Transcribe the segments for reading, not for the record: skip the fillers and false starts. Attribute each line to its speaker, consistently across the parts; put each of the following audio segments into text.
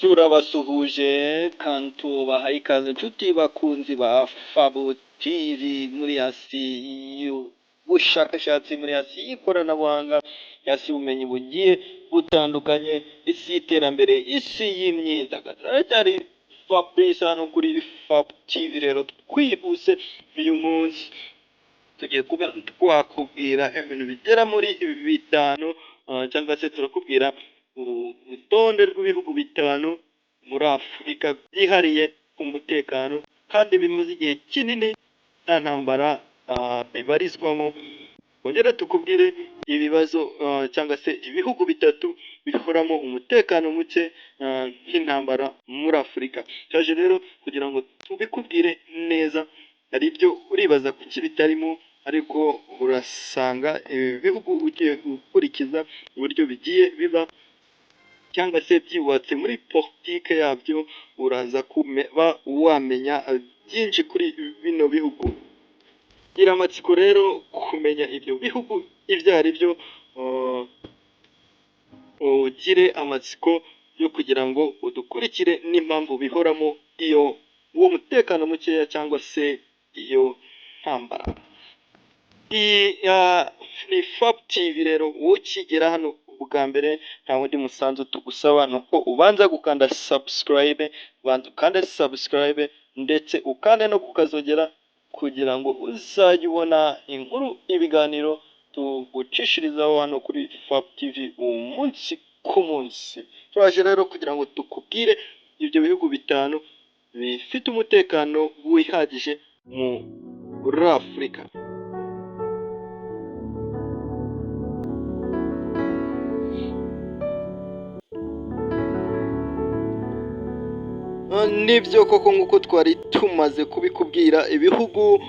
Speaker 1: Turabasuhuje kandi tubahaye ikaze inshuti bakunzi ba Fabu TV muri hasi y'ubushakashatsi, muri hasi y'ikoranabuhanga, hasi y'ubumenyi bugiye butandukanye, isi y'iterambere, isi y'imyidagaduro. Haracyari Fabrice hano kuri Fabu TV. Rero twihuse, uyu munsi tugiye kuba twakubwira ibintu bigera muri bitanu, cyangwa se turakubwira urutonde rw'ibihugu bitanu muri Afurika byihariye ku mutekano kandi bimaze igihe kinini nta ntambara bibarizwamo. Twongere tukubwire ibibazo, cyangwa se ibihugu bitatu bihoramo umutekano muke nk'intambara muri Afurika. Turaje rero kugira ngo tubikubwire neza. Hari ibyo uribaza kuki bitarimo, ariko urasanga ibi bihugu ugiye gukurikiza uburyo bigiye biba cyangwa se byubatse muri politike yabyo, uraza kuba wamenya byinshi kuri bino bihugu. Gira amatsiko rero kumenya ibyo bihugu ibyo ari byo, ugire amatsiko yo kugira ngo udukurikire n'impamvu bihoramo iyo uwo mutekano mukeya cyangwa se iyo ntambara. Iyi ni Fabu TV. Rero ukigera hano bwa mbere, nta wundi musanzu tugusaba, ni uko ubanza gukanda subscribe. Banza ukande subscribe ndetse ukande no kukazogera kugira ngo uzajye ubona inkuru, ibiganiro tugucishirizaho hano kuri Fabu TV umunsi ku munsi. Turaje rero kugira ngo tukubwire ibyo bihugu bitanu bifite umutekano wihagije muri Afurika. Nibyo koko, nk'uko twari tumaze kubikubwira, ibihugu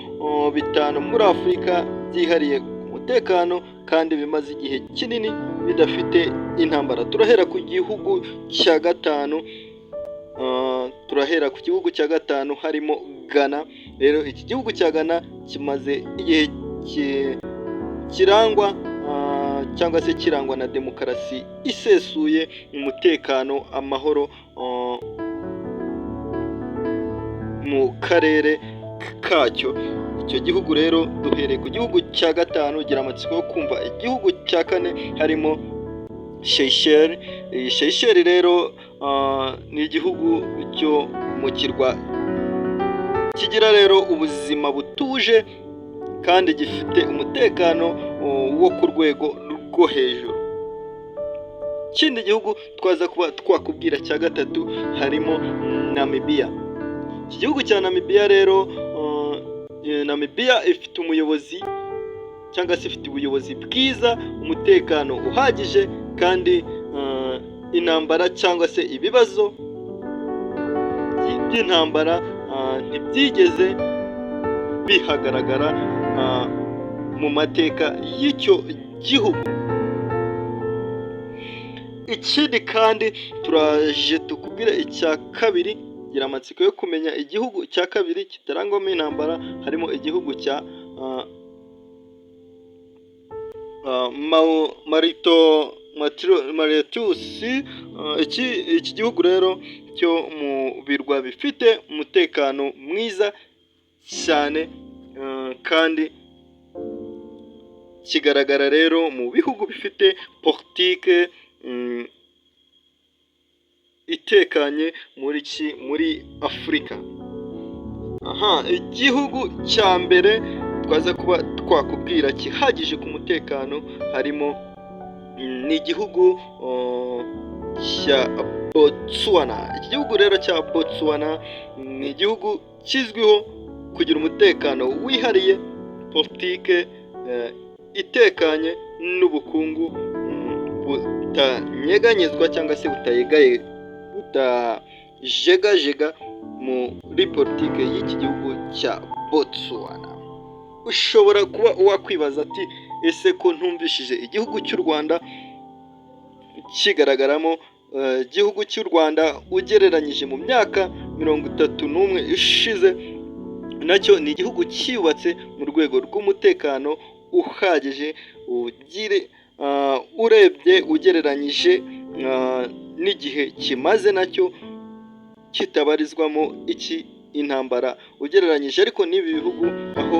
Speaker 1: bitanu muri Afurika byihariye ku mutekano kandi bimaze igihe kinini bidafite intambara. Turahera ku gihugu cya gatanu, turahera ku gihugu cya gatanu harimo Ghana. Rero iki gihugu cya Ghana kimaze igihe kirangwa, cyangwa se kirangwa na demokarasi isesuye, umutekano, amahoro mu karere kacyo. Icyo gihugu rero duhereye ku gihugu cya gatanu. Gira amatsiko yo kumva igihugu cya kane harimo Seychelles. Iyi Seychelles rero ni igihugu cyo mu kirwa kigira rero ubuzima butuje kandi gifite umutekano wo ku rwego rwo hejuru. Ikindi gihugu twaza kuba twakubwira cya gatatu harimo Namibia. Iki gihugu cya Namibia rero, Namibia ifite umuyobozi cyangwa se ifite ubuyobozi bwiza, umutekano uhagije, kandi intambara cyangwa se ibibazo by'intambara ntibyigeze bihagaragara mu mateka y'icyo gihugu. Ikindi kandi turaje tukubwire icya kabiri. Gira amatsiko yo kumenya igihugu cya kabiri kitarangwamo intambara, harimo igihugu cya Marito Mauritius. Iki gihugu rero cyo mu birwa bifite umutekano mwiza cyane, kandi kigaragara rero mu bihugu bifite politike itekanye muri Afurika. Aha, igihugu cya mbere twaza kuba twakubwira kihagije ku mutekano harimo ni igihugu cya Botswana. Iki gihugu rero cya Botswana ni igihugu kizwiho kugira umutekano wihariye, politike itekanye n'ubukungu butanyeganyezwa cyangwa se butayegaye, butajegajega muri politike y'iki gihugu cya Botswana. Ushobora kuba wakwibaza ati: "Ese ko ntumvishije igihugu cy'u Rwanda kigaragaramo?" Igihugu cy'u Rwanda ugereranyije mu myaka 31 ishize, nacyo ni igihugu cyubatse mu rwego rw'umutekano uhagije. Ugire urebye ugereranyije n'igihe kimaze nacyo. kitabarizwamo iki intambara ugereranyije ariko n'ibi bihugu aho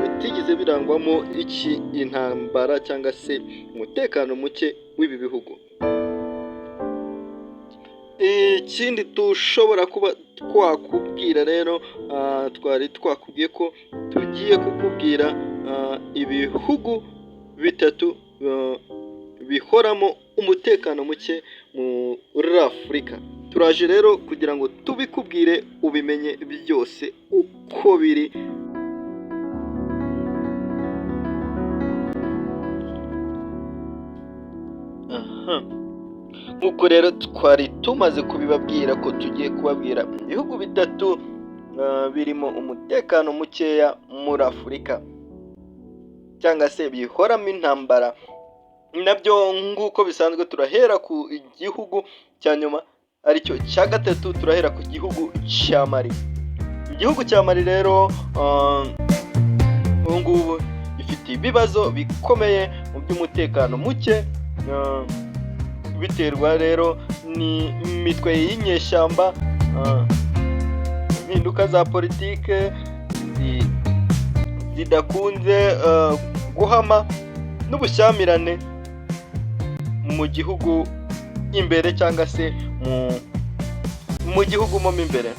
Speaker 1: bitigeze birangwamo iki intambara cyangwa se umutekano muke w'ibi bihugu. Ikindi dushobora kuba twakubwira rero, twari twakubwiye ko tugiye kukubwira ibihugu bitatu bihoramo umutekano muke muri Afurika. Turaje rero kugira ngo tubikubwire, ubimenye byose uko biri. Aha. Nk'uko rero twari tumaze kubibabwira ko tugiye kubabwira ibihugu bitatu birimo umutekano mukeya muri Afurika cyangwa se bihoramo intambara, nabyo nk'uko bisanzwe turahera ku gihugu cya nyuma aricyo cya gatatu, turahera ku gihugu cya Mali. Igihugu cya Mali rero ubu ngubu gifite ibibazo bikomeye mu by'umutekano muke, biterwa rero n'imitwe y'inyeshyamba, impinduka za politike zidakunze guhama n'ubushyamirane mu gihugu imbere cyangwa se mu gihugu mo imbere.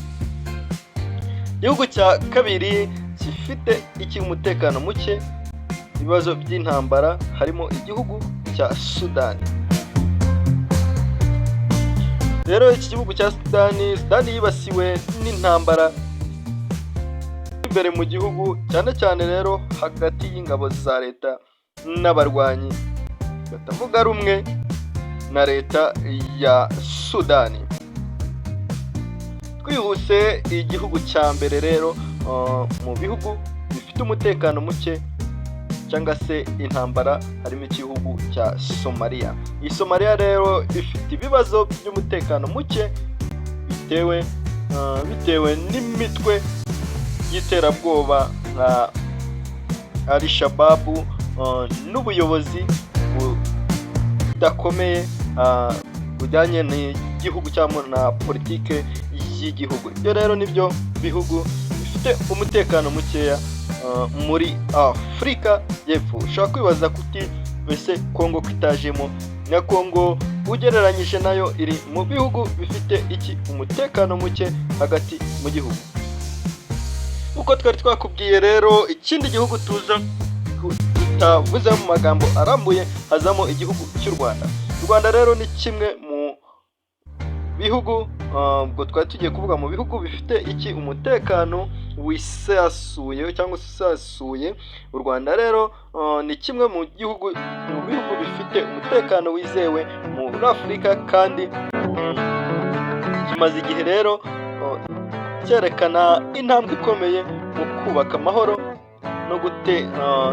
Speaker 1: Igihugu cya kabiri gifite iki umutekano muke, ibibazo by'intambara, harimo igihugu cya Sudani. Rero iki gihugu cya Sudani, Sudani yibasiwe n'intambara imbere mu gihugu, cyane cyane rero hagati y'ingabo za leta n'abarwanyi batavuga rumwe na leta ya Sudani. Twihuse, igihugu cya mbere rero mu bihugu bifite umutekano muke cyangwa se intambara harimo igihugu cya Somaliya. Iyi Somaliya rero ifite ibibazo by'umutekano muke bitewe n'imitwe y'iterabwoba nka Al Shabaab n'ubuyobozi budakomeye bujyanye n'igihugu cyangwa na politike y'igihugu. Ibyo rero nibyo bihugu bifite umutekano mukeya muri Afurika y'Epfo. Ushobora kwibaza kuti ese Kongo ko itajemo? Na Kongo ugereranyije nayo iri mu bihugu bifite iki umutekano muke hagati mu gihugu. Uko twari twakubwiye rero, ikindi gihugu tuza tutavuze mu magambo arambuye, hazamo igihugu cy'u Rwanda. U Rwanda rero ni kimwe mu bihugu, ubwo twari tugiye kuvuga mu bihugu bifite iki umutekano wisesuye cyangwa se usesuye. U Rwanda rero ni kimwe mu gihugu mu bihugu bifite umutekano wizewe muri Afurika, kandi kimaze igihe rero cyerekana intambwe ikomeye mu kubaka amahoro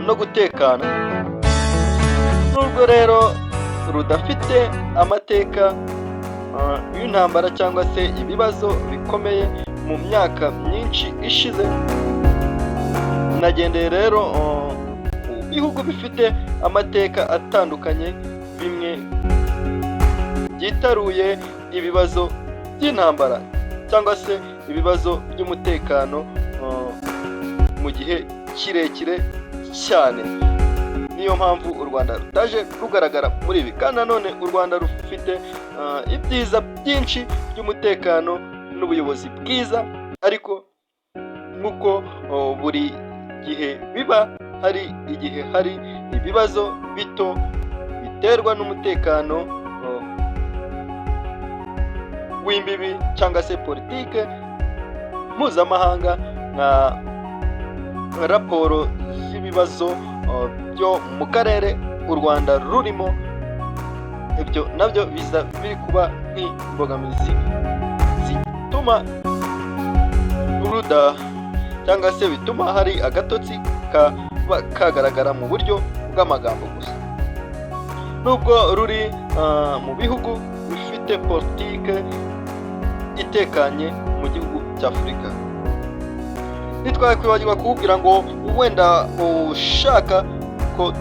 Speaker 1: no gutekana. Nubwo rero rudafite amateka y'intambara cyangwa se ibibazo bikomeye mu myaka myinshi ishize, nagendeye rero mu bihugu bifite amateka atandukanye, bimwe byitaruye ibibazo by'intambara cyangwa se ibibazo by'umutekano mu gihe kirekire cyane. Niyo mpamvu u Rwanda rutaje rugaragara muri ibi. Kandi nanone u Rwanda rufite ibyiza byinshi by'umutekano n'ubuyobozi bwiza, ariko nk'uko buri gihe biba, hari igihe hari ibibazo bito biterwa n'umutekano w'imbibi cyangwa se politike mpuzamahanga, nka raporo z'ibibazo byo mu karere u Rwanda rurimo. Ibyo nabyo biza biri kuba nk'imbogamizi zituma ruda cyangwa se bituma hari agatotsi kaba kagaragara mu buryo bw'amagambo gusa. Nubwo ruri mu bihugu bifite politike itekanye mu gihugu cy'Afurika, ntitwakwibagirwa kukubwira ngo wenda ushaka ko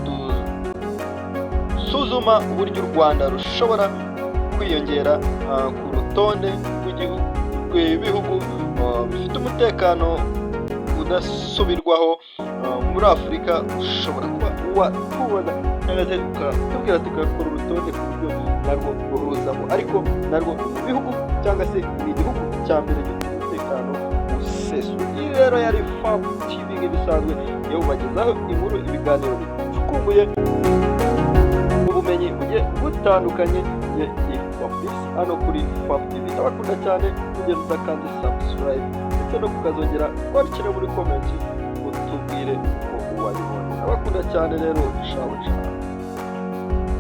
Speaker 1: dusuzuma uburyo u Rwanda rushobora kwiyongera ku rutonde rw'igihugu rw'ibihugu bifite umutekano udasubirwaho muri Afurika. Ushobora kuba watubona cyangwa se ukatubwira, tugakora urutonde ku buryo narwo ruzamo, ariko narwo ni mu bihugu cyangwa se ni igihugu cya mbere gifite umutekano usesuye. Iyi rero yari Fab TV nk'ibisanzwe, iyo bubagezaho inkuru, ibiganiro bicukumbuye, ubumenyi bugiye butandukanye. Ye ni Fabrice hano kuri Fab TV. Ndabakunda cyane. Kugeza udakanze subscribe ndetse no kukazongera, twandikire muri comment utubwire uko wabibonye. Ndabakunda cyane rero. Ciao ciao.